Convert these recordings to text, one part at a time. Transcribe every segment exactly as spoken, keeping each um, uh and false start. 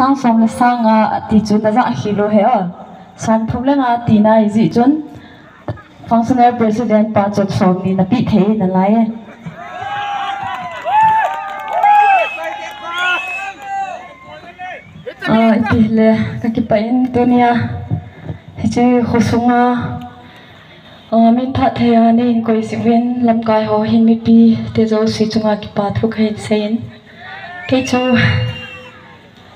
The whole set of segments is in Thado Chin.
Sang som le sang nga ati chu na ja khel u hi o. Som thum le nga tina hi jeh chun functional president pa chun som ni na pe thei nalai e. Ah, ipi le ka kipah in tunia hiche khosunga, ah, min phatthei a nei hin koi jeh uvin lamkai ho hin mipi te jouse chunga kipa thu kahin seiyin. Kei chu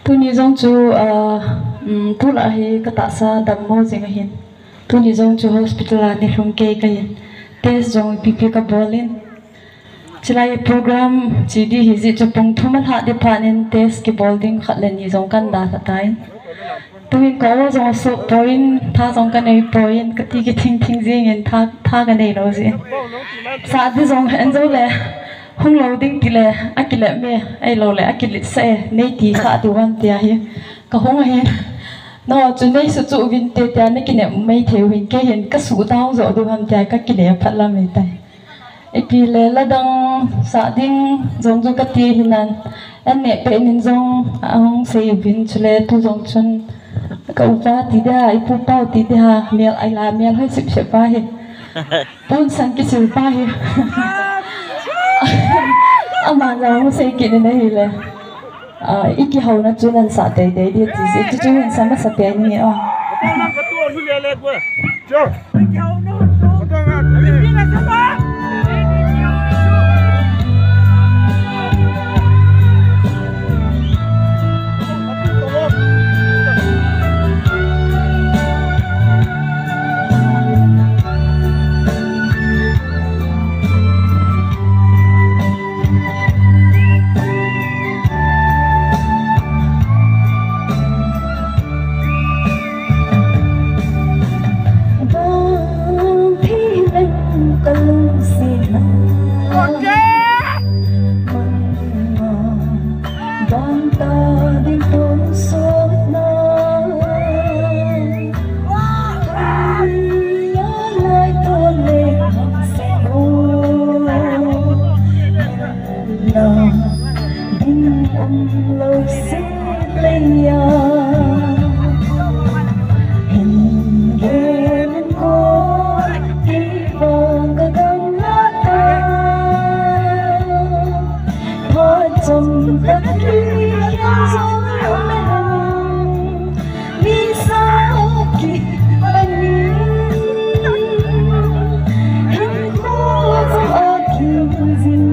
tuni jong chu, ah, um, tulai hi ka tahsa dammo jing ahin. Tuni jong chu hospital a nei lhung kei kahin. Test jong ipi ipi ka bol in. Chulai program che ding hi jeh chu pung thum alhah ding phat in test kibol ding khat le ni jong kan dalha tan. Tuhin ka aw jong asuh poi, tha jong ka nei poi, ka ti kithing thing jing in tha, tha ka nei lou jeh in. Sah ding jong en jou le, hung lou ding ti le, akile me, ahilou le, akilet sah e, nei ti kha ti van tia hi. Ka hung ahin, no, chu nei suh chu uvin te tia, na kinem mai thei uvin, kei hin ka suh down jo diu ham tia, ka kile phat lam e tai. Ipi le la dang sah ding jong chu ka ti hinan, an neh peh nin jong ahung sei uvin chule tu jong chun ka upa ti dia, i pupa ti dia, mial ai la, mial hoi sip sip pa hi. Pun san kisil pa hi. Ama jong hung sei kit nin ahile. Ah, i kihouna chu nan sah teitei ding ti jeh, chu chu hin sa masa peh ni o. Ding um lou seh lei a, hin gen ko, kei vang ka gamla ta. Phat chomkhat kikhen jong le hang, mi sa kibang in, hinkho jong akim jing.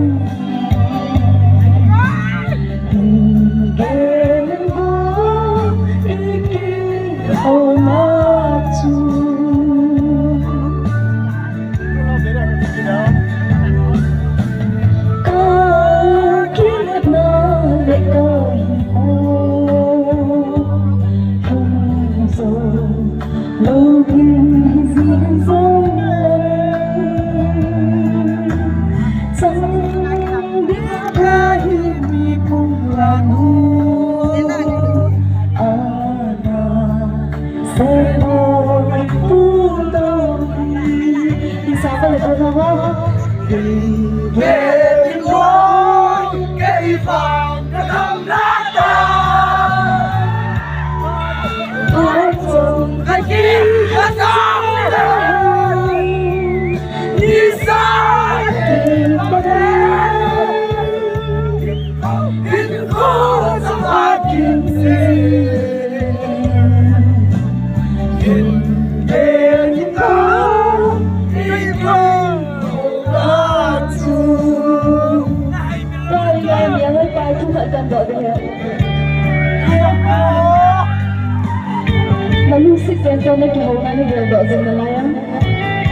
Nanu si ken to na kihouna ni gel doh jing nalai a.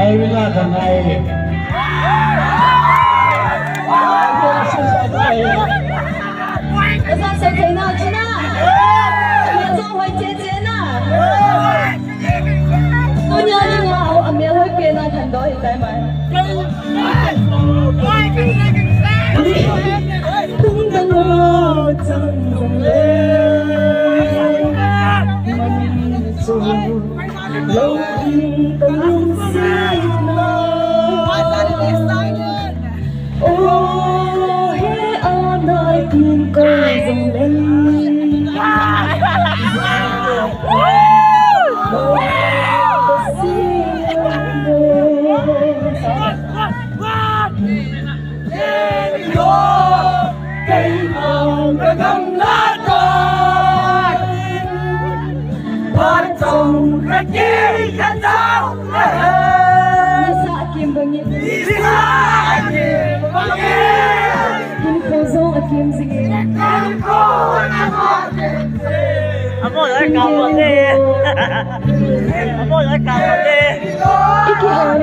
Ai, wala ka ngai. Asa se thei na chuna. Na jong hoi che che na. Tunia dinga a mel hoi pe na than doh hi tai mai. Nisa akim bangin. Nisa akim bangin. Hinkho jong akim jingin. Hinkho jong akim jingin. Amo jong akim bangin. Amo jong akim bangin. Iki hora